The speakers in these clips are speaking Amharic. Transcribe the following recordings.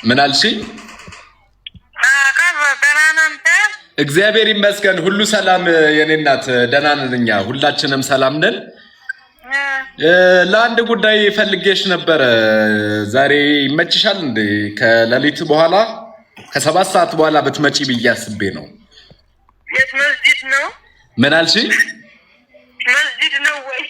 ምን አልሽኝ? እግዚአብሔር ይመስገን ሁሉ ሰላም የኔ እናት፣ ደህና ነን እኛ ሁላችንም ሰላም ነን። ለአንድ ጉዳይ ፈልጌሽ ነበረ። ዛሬ ይመችሻል እንዴ? ከሌሊት በኋላ ከ7 ሰዓት በኋላ ብትመጪ ብዬ አስቤ ነው። የት መስጂድ ነው? ምን አልሽኝ? መስጂድ ነው ወይ?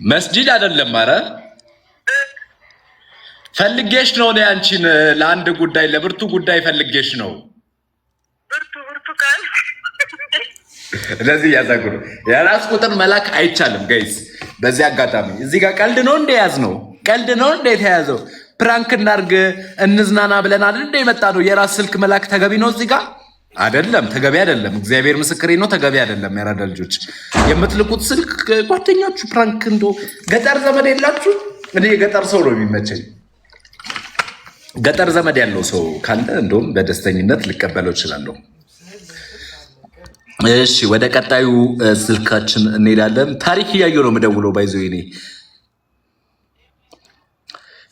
መስጂድ አይደለም። አረ ፈልጌሽ ነው እኔ አንቺን ለአንድ ጉዳይ፣ ለብርቱ ጉዳይ ፈልጌሽ ነው። ብርቱ ብርቱ ቃል ለዚህ እያዛጉ ነው። የራስ ቁጥር መላክ አይቻልም guys። በዚህ አጋጣሚ እዚህ ጋር ቀልድ ነው እንደ ያዝ ነው ቀልድ ነው እንደ የተያዘው prank እናርግ እንዝናና ብለናል እንደ የመጣ ነው። የራስ ስልክ መላክ ተገቢ ነው እዚህ ጋር አይደለም፣ ተገቢ አይደለም። እግዚአብሔር ምስክሬ ነው፣ ተገቢ አይደለም። ያራዳ ልጆች የምትልኩት ስልክ ጓደኛችሁ prank እንዶ ገጠር ዘመድ የላችሁ? እኔ የገጠር ሰው ነው የሚመቸኝ። ገጠር ዘመድ ያለው ሰው ካለ እንደውም በደስተኝነት ልቀበለው እችላለሁ። እሺ ወደ ቀጣዩ ስልካችን እንሄዳለን። ታሪክ እያየሁ ነው የምደውለው። By the way እኔ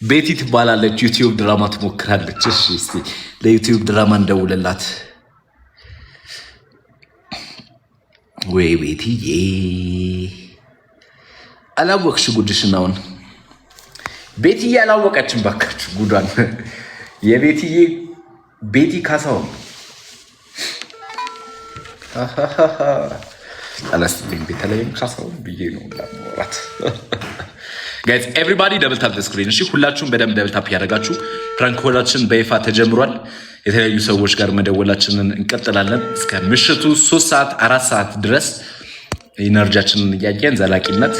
ቤቲ ትባላለች። ዩቲዩብ ድራማ ትሞክራለች። እሺ እስቲ ለዩቲዩብ ድራማ እንደውልላት። ወይ ቤቲዬ አላወቅሽ ጉድሽን። አሁን ቤትዬ አላወቀችም። ባካችሁ ጉዷን የቤትዬ ቤቲ ካሳሁን አላስትልኝ ቤተለይም ካሳሁን ብዬ ነው ለማውራት። Guys, everybody double tap screen። እሺ ሁላችሁም በደንብ double tap እያደረጋችሁ prank call ኣችን በይፋ ተጀምሯል። የተለያዩ ሰዎች ጋር መደወላችንን እንቀጥላለን እስከ ምሽቱ 3 ሰዓት 4 ሰዓት ድረስ energy ያችንን እያየን ዘላቂነት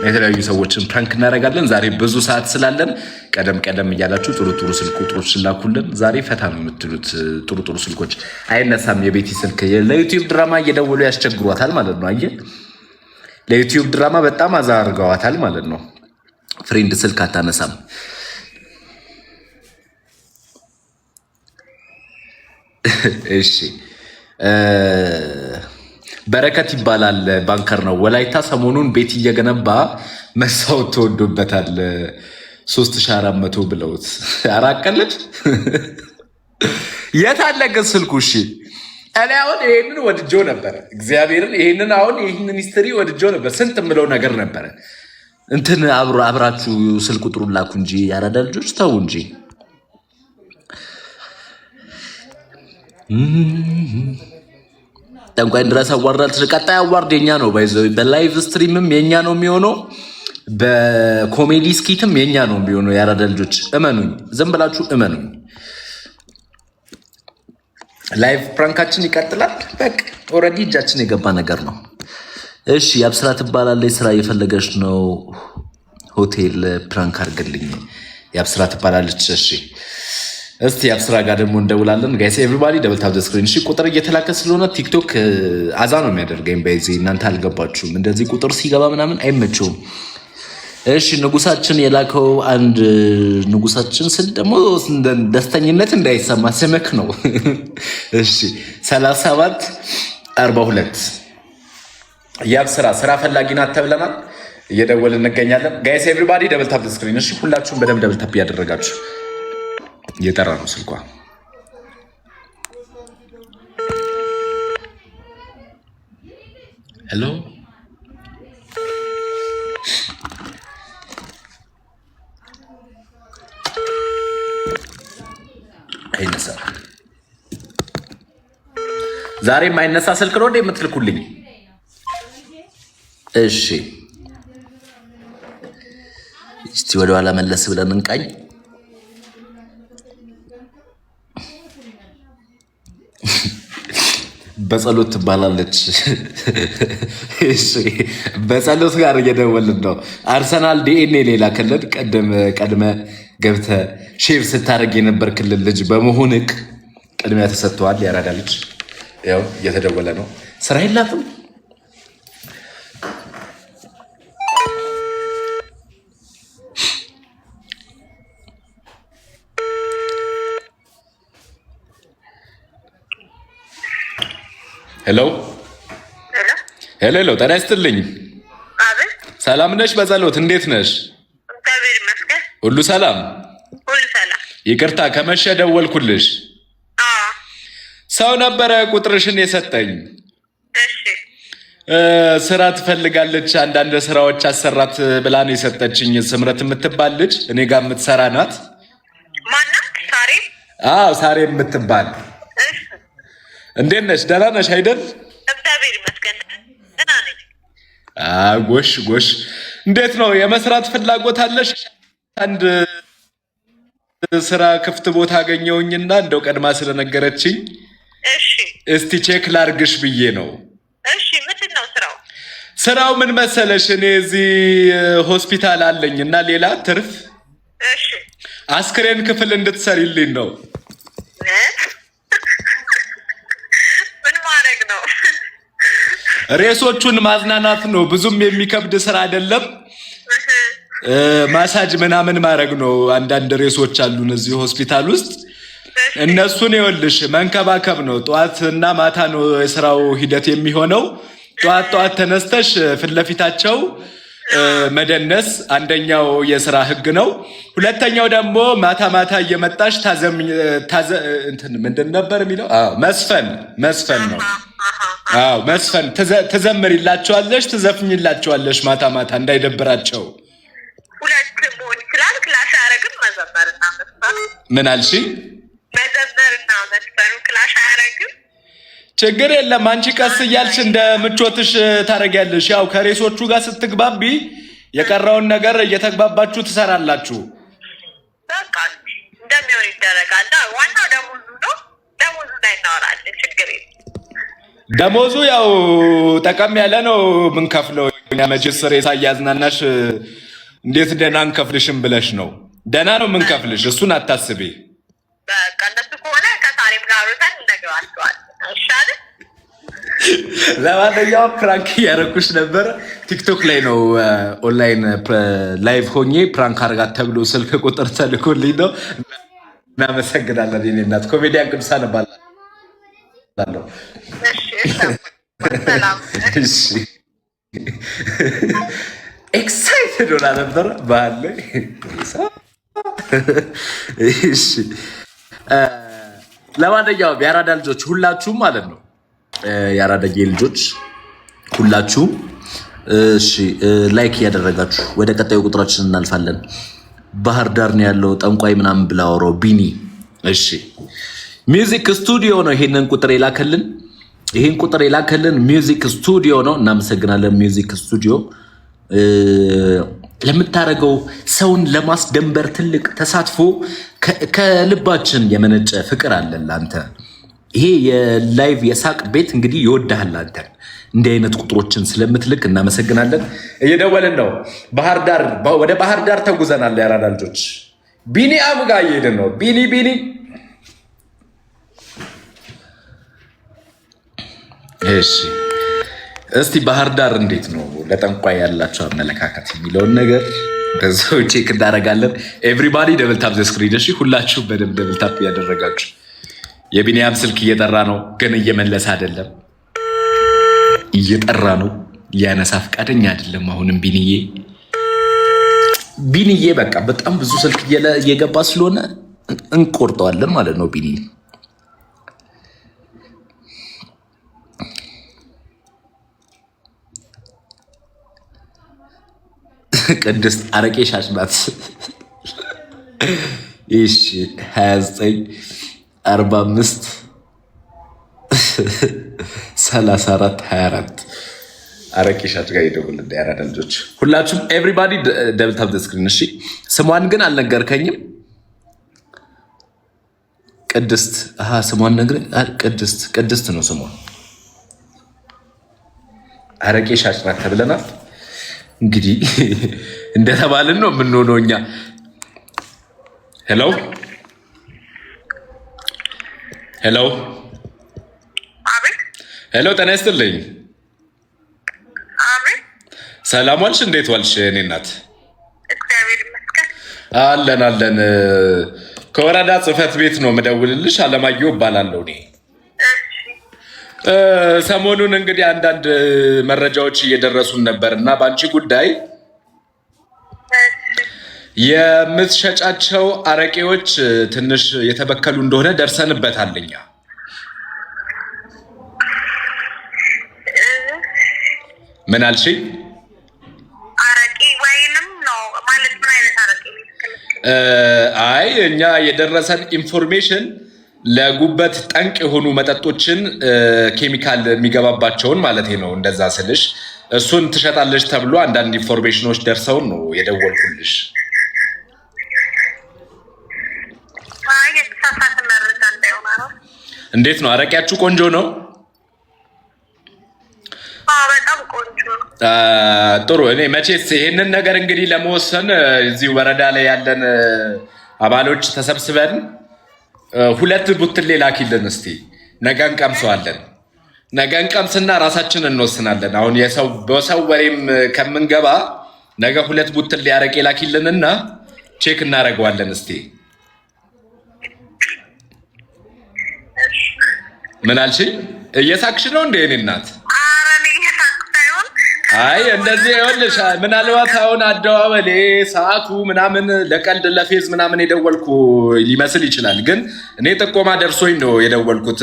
የተለያዩ ሰዎችን prank እናደርጋለን። ዛሬ ብዙ ሰዓት ስላለን ቀደም ቀደም እያላችሁ ጥሩ ጥሩ ስልክ ቁጥሮች ስላኩልን ዛሬ ፈታ ነው የምትሉት። ጥሩ ጥሩ ስልኮች አይነሳም። የቤቲ ስልክ ለዩቲዩብ ድራማ እየደወሉ ያስቸግሯታል ማለት ነው። አየህ፣ ለዩቲዩብ ድራማ በጣም አዛ አድርገዋታል ማለት ነው። Friend ስልክ አታነሳም። እሺ በረከት ይባላል፣ banker ነው። ወላይታ ሰሞኑን ቤት እየገነባ መስታወት ተወዶበታል። 3400 ብለውት አራቀልድ የት አለ ግን ስልኩ? እሺ እኔ አሁን ይሄንን ወድጆ ነበረ፣ እግዚአብሔርን ይሄንን አሁን ይሄንን history ወድጆ ነበር። ስንት የምለው ነገር ነበረ። እንትን አብሮ አብራችሁ ስልክ ቁጥሩን ላኩ እንጂ ያራዳ ልጆች ተው እንጂ። ጠንቋይ ድረስ award አልተሰ ቀጣይ award የኛ ነው። By the way በ live stream ም የኛ ነው የሚሆነው፣ በ comedy skit ም የኛ ነው የሚሆነው። ያራዳ ልጆች እመኑኝ፣ ዝም ብላችሁ እመኑኝ። Live prank ኣችን ይቀጥላል። በቃ already እጃችን የገባ ነገር ነው። እሺ የአብስራ ትባላለች። ስራ እየፈለገች ነው። ሆቴል prank አድርግልኝ። የአብስራ ትባላለች። እሺ እስቲ የአብስራ ጋር ደግሞ እንደውላለን። Guys, everybody double tap screen። እሺ ቁጥር እየተላከ ስለሆነ ቲክቶክ አዛ ነው የሚያደርገኝ። በዚህ እናንተ አልገባችሁም። እንደዚህ ቁጥር ሲገባ ምናምን አይመቸውም። እሺ ንጉሳችን የላከው አንድ ንጉሳችን ስል ደግሞ ደስተኝነት እንዳይሰማ ስምክ ነው። እሺ 37 42 ያብ ስራ ስራ ፈላጊ ናት ተብለናል። እየደወልን እንገኛለን። Guys, everybody double tap screen። እሺ ሁላችሁም በደንብ double tap እያደረጋችሁ እየጠራ ነው ስልኳ። Hello, አይነሳ። ዛሬ የማይነሳ ስልክ ነው እንደ የምትልኩልኝ? እሺ እስቲ ወደኋላ መለስ ብለን እንቃኝ። በጸሎት ትባላለች። እሺ በጸሎት ጋር እየደወልን ነው። አርሰናል ዲኤንኤ ሌላ ክልል ቀደም ቀድመ ገብተ share ስታደርግ የነበር ክልል ልጅ በመሆንክ ቅድሚያ ተሰጥተዋል። ያራዳ ልጅ ያው እየተደወለ ነው። ስራ የላትም። Hello, hello, hello፣ ጤና ይስጥልኝ። ሰላም ነሽ? በጸሎት እንዴት ነሽ? ሁሉ ሰላም? ሁሉ ሰላም። ይቅርታ ከመሸ ደወልኩልሽ። አዎ። ሰው ነበረ ቁጥርሽን የሰጠኝ። እሺ። ስራ ትፈልጋለች፣ አንዳንድ ስራዎች አሰራት ብላ ነው የሰጠችኝ። ስምረት የምትባል ልጅ እኔ ጋር የምትሰራ ናት። ማናት? ሳሬ? አዎ፣ ሳሬ የምትባል። እሺ። እንዴት ነሽ? ደህና ነሽ አይደል? እግዚአብሔር ይመስገን ደህና ነኝ። ጎሽ ጎሽ። እንዴት ነው፣ የመስራት ፍላጎት አለሽ? አንድ ስራ ክፍት ቦታ አገኘውኝና እንደው ቀድማ ስለነገረችኝ እሺ። እስቲ check ላርግሽ ብዬ ነው። እሺ፣ ምንድን ነው ስራው? ስራው ምን መሰለሽ፣ እኔ እዚህ ሆስፒታል አለኝ እና ሌላ ትርፍ እሺ። አስክሬን ክፍል እንድትሰሪልኝ ነው። እ? ምን ማድረግ ነው? ሬሶቹን ማዝናናት ነው። ብዙም የሚከብድ ስራ አይደለም። ማሳጅ ምናምን ማድረግ ነው። አንዳንድ ሬሶች አሉን እዚህ ሆስፒታል ውስጥ፣ እነሱን ይኸውልሽ መንከባከብ ነው። ጠዋት እና ማታ ነው የስራው ሂደት የሚሆነው። ጠዋት ጠዋት ተነስተሽ ፊት ለፊታቸው መደነስ አንደኛው የስራ ህግ ነው። ሁለተኛው ደግሞ ማታ ማታ እየመጣሽ እንትን ምንድን ነበር የሚለው? አዎ፣ መዝፈን፣ መዝፈን ነው። አዎ፣ መዝፈን፣ ትዘምሪላቸዋለሽ፣ ትዘፍኝላቸዋለሽ ማታ ማታ እንዳይደብራቸው። ሁለት መሆን ይችላል። Clash አያደርግም? መዘመርና መዝፈኑ? ምን አልሽኝ? መዘመርና መዝፈኑ clash አያደርግም? ችግር የለም። አንቺ ቀስ እያልሽ እንደ ምቾትሽ ታደርጊያለሽ። ያው ከሬሶቹ ጋር ስትግባቢ የቀረውን ነገር እየተግባባችሁ ትሰራላችሁ። በቃ እንደሚሆን ይደረጋል። ዋናው ደሞዙ ነው። ደሞዙ ላይ እናወራለን። ችግር የለም። ደሞዙ ያው ጠቀም ያለ ነው የምንከፍለው። እኛ መቼስ ሬሳ እያዝናናሽ እንዴት ደህና እንከፍልሽም ብለሽ ነው። ደህና ነው የምንከፍልሽ፣ እሱን አታስቢ። በቃ እነሱ ከሆነ ከሳሬም ጋር አውርተን እነግራቸዋለን። አይሻልም? ለማንኛውም prank እያደረኩሽ ነበር። ቲክቶክ ላይ ነው online live ሆኜ prank አርጋት ተብሎ ስልክ ቁጥር ተልኮልኝ ነው። እናመሰግናለን። የእኔ እናት፣ ኮሜዲያን ቅዱሳን እባላለሁ። እሺ፣ እሺ፣ ሰላም። እሺ፣ excited ሆና ነበር ባህል ላይ። እሺ፣ ለማንኛውም የአራዳ ልጆች ሁላችሁም ማለት ነው፣ የአራዳ ልጆች ሁላችሁም እሺ like እያደረጋችሁ ወደ ቀጣዩ ቁጥራችን እናልፋለን። ባህር ዳር ነው ያለው ጠንቋይ ምናምን ብላ አወራው ቢኒ። እሺ፣ Music Studio ነው ይሄንን ቁጥር የላከልን። ይሄን ቁጥር የላከልን Music Studio ነው። እናመሰግናለን Music Studio ለምታደርገው ሰውን ለማስደንበር ትልቅ ተሳትፎ፣ ከልባችን የመነጨ ፍቅር አለን ለአንተ። ይሄ የ live የሳቅ ቤት እንግዲህ ይወድሃል አንተን። እንዲህ አይነት ቁጥሮችን ስለምትልክ እናመሰግናለን። እየደወልን ነው። ባህር ዳር፣ ወደ ባህር ዳር ተጉዘናል። የአራዳ ልጆች ቢኒያም ጋር እየሄድን ነው። ቢኒ፣ ቢኒ። እሺ፣ እስቲ ባህር ዳር እንዴት ነው ለጠንቋይ ያላቸው አመለካከት የሚለውን ነገር በዛው check እናደርጋለን። Everybody double tap the screen። እሺ፣ ሁላችሁም በደንብ double tap እያደረጋችሁ። የቢኒያም ስልክ እየጠራ ነው፣ ግን እየመለሰ አይደለም። እየጠራ ነው፣ ሊያነሳ ፈቃደኛ አይደለም። አሁንም ቢንዬ፣ ቢንዬ በቃ በጣም ብዙ ስልክ እየገባ ስለሆነ እንቆርጠዋለን ማለት ነው ቢኒ። ቅድስት አረቄ ሻጭ ናት። እሺ፣ 29 45 34 24 አረቄ ሻጭ ጋር ይደውል። እንደ ያራዳ ልጆች ሁላችሁም everybody double tap screen። እሺ፣ ስሟን ግን አልነገርከኝም። ቅድስት፣ ስሟን ነግረህ፣ ቅድስት፣ ቅድስት ነው ስሟ። አረቄ ሻጭ ናት ተብለናል። እንግዲህ እንደተባልን ነው የምንሆነው እኛ። Hello፣ hello። አቤት። Hello፣ ጤና ይስጥልኝ። አቤት። ሰላም ዋልሽ? እንዴት ዋልሽ? እኔ እናት። እግዚአብሔር ይመስገን። አለን አለን። ከወረዳ ጽሕፈት ቤት ነው የምደውልልሽ። አለማየሁ እባላለሁ እኔ። ሰሞኑን እንግዲህ አንዳንድ መረጃዎች እየደረሱን ነበር እና በአንቺ ጉዳይ የምትሸጫቸው አረቄዎች ትንሽ የተበከሉ እንደሆነ ደርሰንበታል እኛ። ምን አልሽኝ? አረቄ ወይንም ነው ማለት ምን አይነት አረቄ? አይ እኛ የደረሰን information ለጉበት ጠንቅ የሆኑ መጠጦችን፣ ኬሚካል የሚገባባቸውን ማለት ነው። እንደዛ ስልሽ እሱን ትሸጣለች ተብሎ አንዳንድ information ኖች ደርሰውን ነው የደወልኩልሽ። እንዴት ነው አረቂያችሁ? ቆንጆ ነው። በጣም ቆንጆ። ጥሩ። እኔ መቼስ ይሄንን ነገር እንግዲህ ለመወሰን እዚህ ወረዳ ላይ ያለን አባሎች ተሰብስበን ሁለት ቡትሌ ላኪልን እስቲ። ነገ እንቀምሰዋለን። ነገ እንቀምስና ራሳችን እንወስናለን። አሁን የሰው በሰው ወሬም ከምንገባ ነገ ሁለት ቡትሌ አረቄ ላኪልንና check እናደርገዋለን እስቲ። ምን አልሽኝ? እየሳቅሽ ነው እንደ የእኔ እናት? አይ እንደዚህ ይኸውልሽ፣ ምናልባት አሁን አደዋወሌ ሰዓቱ ምናምን ለቀልድ ለፌዝ ምናምን የደወልኩ ሊመስል ይችላል። ግን እኔ ጥቆማ ደርሶኝ ነው የደወልኩት።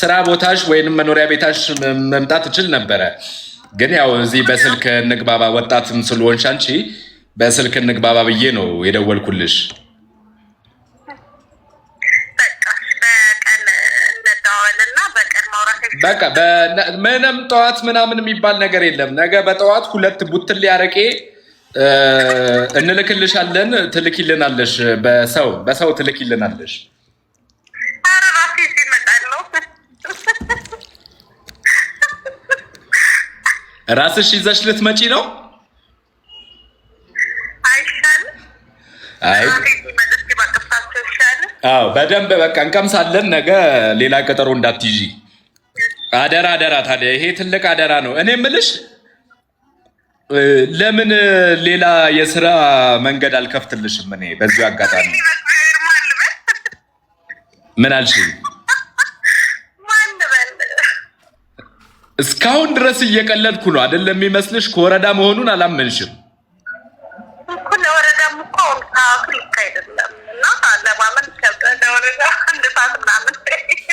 ስራ ቦታሽ ወይንም መኖሪያ ቤታሽ መምጣት እችል ነበረ። ግን ያው እዚህ በስልክ እንግባባ፣ ወጣትም ስለሆንሽ አንቺ በስልክ እንግባባ ብዬ ነው የደወልኩልሽ። በቃ ምንም ጠዋት ምናምን የሚባል ነገር የለም። ነገ በጠዋት ሁለት ቡትሌ አረቄ እንልክልሻለን፣ ትልኪልናለሽ። በሰው በሰው ትልኪልናለሽ። ራስሽ ይዘሽ ልትመጪ ነው? አይ አዎ፣ በደንብ በቃ እንቀምሳለን። ነገ ሌላ ቀጠሮ እንዳትይዢ። አደራ አደራ። ታዲያ ይሄ ትልቅ አደራ ነው። እኔ የምልሽ ለምን ሌላ የስራ መንገድ አልከፍትልሽም? እኔ በዚሁ አጋጣሚ ምን አልሽኝ? እስካሁን ድረስ እየቀለድኩ ነው አይደለም የሚመስልሽ? ከወረዳ መሆኑን አላመንሽም። ለወረዳም እኮ ሰዓቱ ልክ አይደለም እና ለማመን ይከብዳል። ለወረዳ አንድ ሰዓት ምናምን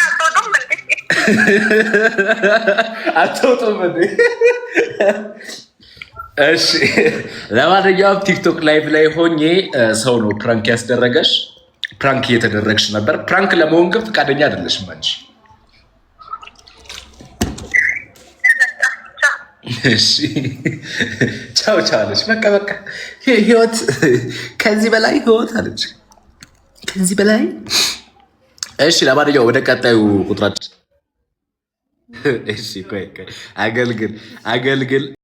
አትወጡም እንዴ? አትወጡም እንዴ? እሺ፣ ለማንኛውም ቲክቶክ live ላይ ሆኜ ሰው ነው prank ያስደረገሽ። Prank እየተደረግሽ ነበር። Prank ለመሆን ግን ፈቃደኛ አይደለሽም አንቺ። እሺ፣ ቻው ቻው አለች። በቃ በቃ ህይወት ከዚህ በላይ ህይወት አለች፣ ከዚህ በላይ። እሺ፣ ለማንኛውም ወደ ቀጣዩ ቁጥራችን። እሺ፣ ቆይ ቆይ፣ አገልግል አገልግል።